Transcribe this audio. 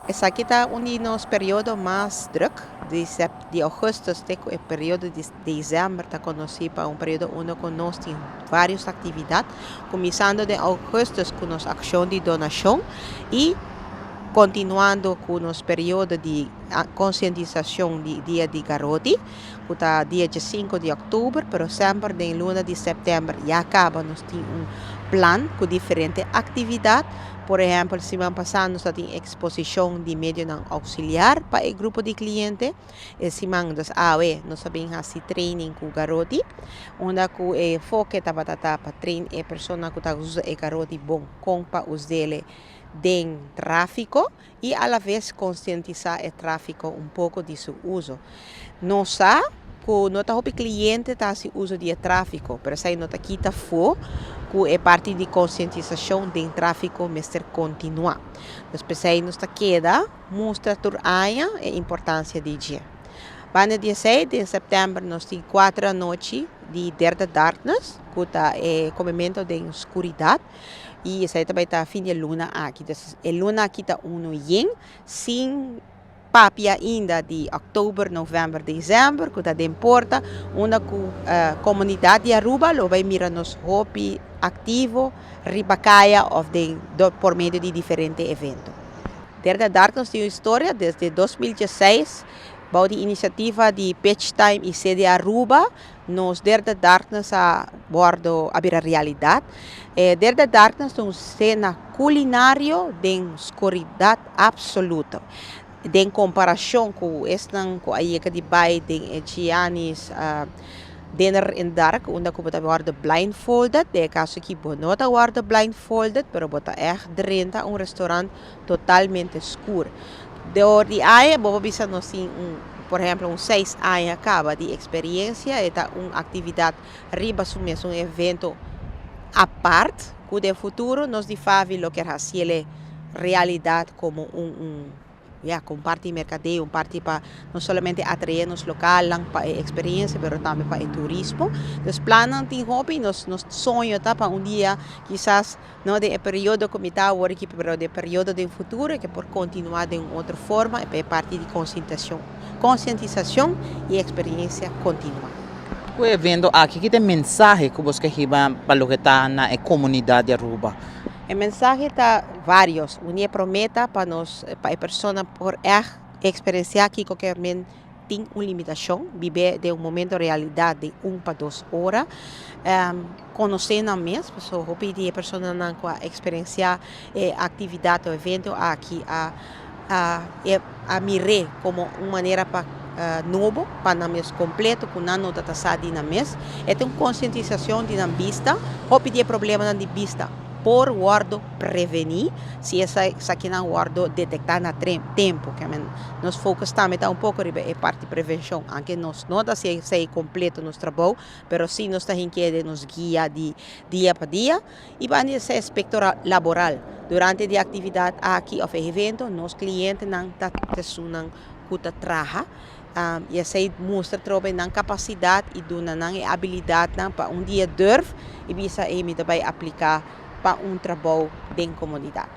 Esaki ta un di nos periodo mas druk, di augustus te cu e periodo di december ta conoci pa un periodo unda cu nos tin varios actividad, cuminsando den augustus cu nos accion di donacion y continuando cu nos periodo di concientisacion di Dia di Garoti, cu ta dia 5 di october, pero semper den luna di september ya caba nos tin un plan cu diferente actividad. Por ehempel, siman pasa nos tin exposicion di medio auxiliar pa e grupo di cliente. E siman dus awe nos a bin hasi training cu garoti, unda cu e enfoke tabata pa train e persona cu ta usa e garoti bon con pa us'e den trafico y a la vez concientisa e trafico un poco di su uso. Nos sa cu no ta hopi cliente ta haci uso di trafico, pero esey no ta kita afo cu e parti di concientisacion di trafico mester continua. Nos p'esey nos ta keda mustra tur aña e importancia di dje. Banda di 6 di september nos tin 4 anochi di Dare the Darkness, cu ta e comemento di scuridad. Y esey tambe ta fin di luna aki. Anto, e luna aki ta uno yen, sin papia ainda di october, november, december, cu ta den porta, unda cu comunidad di Aruba lo bay mira nos hopi activo, riba caya of por medio di diferente evento. Dare the Darkness tin historia desde 2016, bou di iniciativa di Pitch Time y CD Aruba, nos Dare the Darkness a wordo a bira realidad. Dare the Darkness ta un cena culinario di scuridad absoluto. Den comparacion cu esnan cu a yega di bay den Gianni's Dinner in Dark, unda cu bo ta wordo blindfolded, den caso aki bo no ta wordo blindfolded, pero bo ta echt drenta un restaurant totalmente scur. Door di ey, bo bisa nos tin un, por ehempel, un 6 aña caba di experiencia, ta un actividad riba su mes, un evento apart, cu den futuro nos di FAVI lo kier haci realidad como un ya, como parti di mercadeo, un parti pa no solamente atrae nos local pa e experiencia, pero tambe pa e turismo. Nos plan tin hopi, nos soño ta pa un dia, kisas no den periodo cu ta awor aki, pero den periodo di futuro, cu por continua di un otro forma, pa parti di concientisacion, concientisacion y experiencia continua. E evento aki, ki mensahe cu bo kier hiba pa loke ta na comunidad di Aruba? E mensahe ta varios. Un prome ta pa nos, pa e persona por echt experiencia cu men tin un limitacion, biba den un momento realidad di 1 pa 2 ora, conoce nan mes, so hopi di persona nan cu experiencia actividad of evento aki a mira como un manera pa nobo, pa nan mes completo, cu nan no ta sa di nan mes. E un concientisacion di nan bista, hopi di problema di bista por wordo preveni si esaki nan wordo detecta na tempo, kiermen nos focus tambe ta un poco riba e parti prevencion, aunke nos no ta asina completo nos trabou, pero si nos ta kere nos guia di dia pa dia y pa e aspecto laboral. Durante e actividad aki of evento, nos clientenan ta esunnan cu ta traha y esey mustra trobe nan capacidad y duna nan habilidad nan pa un dia durf y bisa e mi tambe aplica pa un trabou den comunidad.